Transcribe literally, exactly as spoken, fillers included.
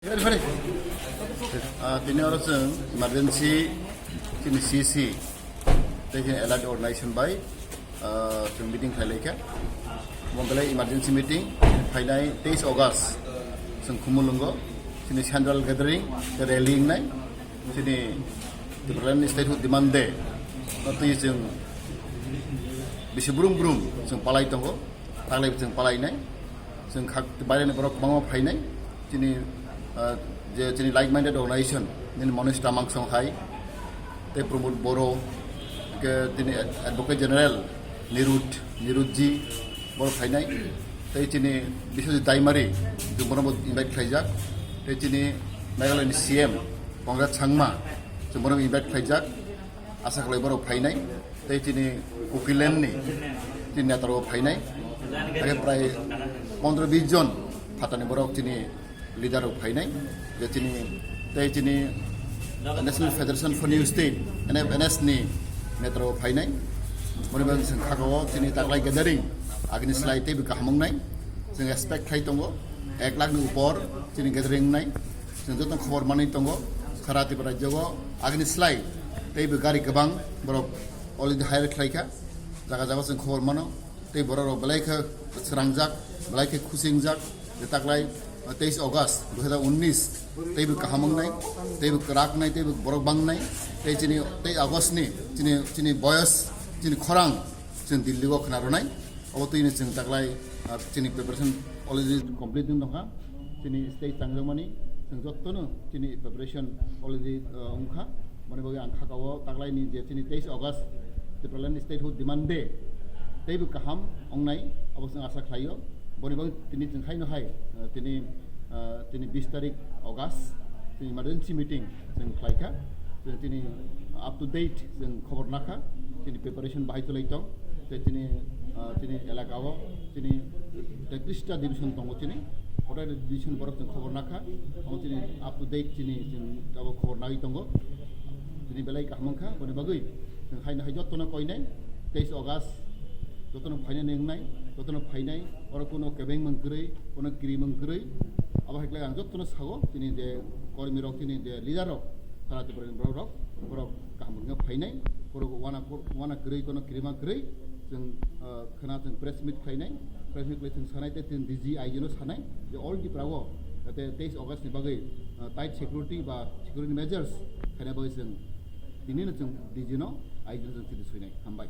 Ready, ready. Ah, tini oro chwng emergency chini C C tei chini allied organization bai, ah, chwng meeting khlai laikha. Bo belai emergency meeting phainai teis August chwng Khumulwngo chini central gathering tei rally wngnai. Chini Tipraland Statehood Demand Day no twi chwng bisi brum brum chwng palai tongo. Taglai chwng palainai, chwng khak baireni borok kwbangma phainai. Chini, ah, je chini like-minded organization, nini Manish Tamang Songhai, tei Pramod Boro, ke chini Advocate General Nirud, Nirudji, borok phainai. Tei chini Biswajit Daimari, chwng bono bo invite khlaijak. Tei chini Meghalaya ni C M Conrad Sangma, chwng bono invite khlaijak. Asa khlai borok phainai, tei chini Kukiland ni chini neta rok phainai, tei prai pondro bis jon phatani borok chini leader rok phainai, je chini tei chini National Federation for New State, N F N S ni neta rok phainai. Boni bagwi chwng khakao chini taklai gathering agini slai teibo kaham wngnai. Chwng expect khai tongo ek lakh ni upor chini gathering wngnai. Chwng joto khobor manwi tongo, sara Tripura rajyo o agini slai teibo gari kwbang borok already hire khlai kha, jaga jaga chwng khobor mano, tei borok rok belai khe srangjak, belai khe khusi wngjak, je taklai teis August dui hazar unnis teibo kaham wngnai, teibo kwrak wngnai, teibo borok bangnai, tei chini tei August ni chini, chini boyos, chini khorang chwng Delhi o khna rwnai. Obo twino chwng taklai, ah, chini preparation already complete wng tongkha. Chini stage tangjakmani chwng jotono chini preparation already, ah, wngkha. Boni bagwi ang khakao taklaini je chini teis August Tipraland Statehood Demand Day teibo kaham wngnai, abo chwng asa khlaio. Boni bagwi tini chwng haino hai, ah, tini, ah, tini bis tarik August chini emergency meeting chwng khlaikha, chwng chini up to date chwng khobor nakha, chini preparation bahai chwlai tong, tei chini, ah, chini elaka o chini tetrista division tongo chini, kotai division borok chwng khobor nakha, omo chini up to date chini chwng abo khobor nai tongo, chini belai kaham wngkha, boni bagwi chwng haino hai jotono koinai teis August jotono phainani wngnai, jotono phainai, oro kuno kebengmung kwrwi, kuno kirimung kwrwi, abo hai khlai ang jotono sao, chini je kormi rok, chini je leader rok, sara Tripura ni borok rok, borok kaham wngkha phainai, borok wana, wana kwrwi, kuno kirima kwrwi, chwng, ah, khwna chwng press meet khlainai, press meet khlai chwng sanai tei chwng D G I G no sanai, je all Tripura o, jate teis August ni bagwi, ah, tight security ba security measures khaina bagwi chwng tinino chwng D G no, I G no chwng chini swinai. Hambai.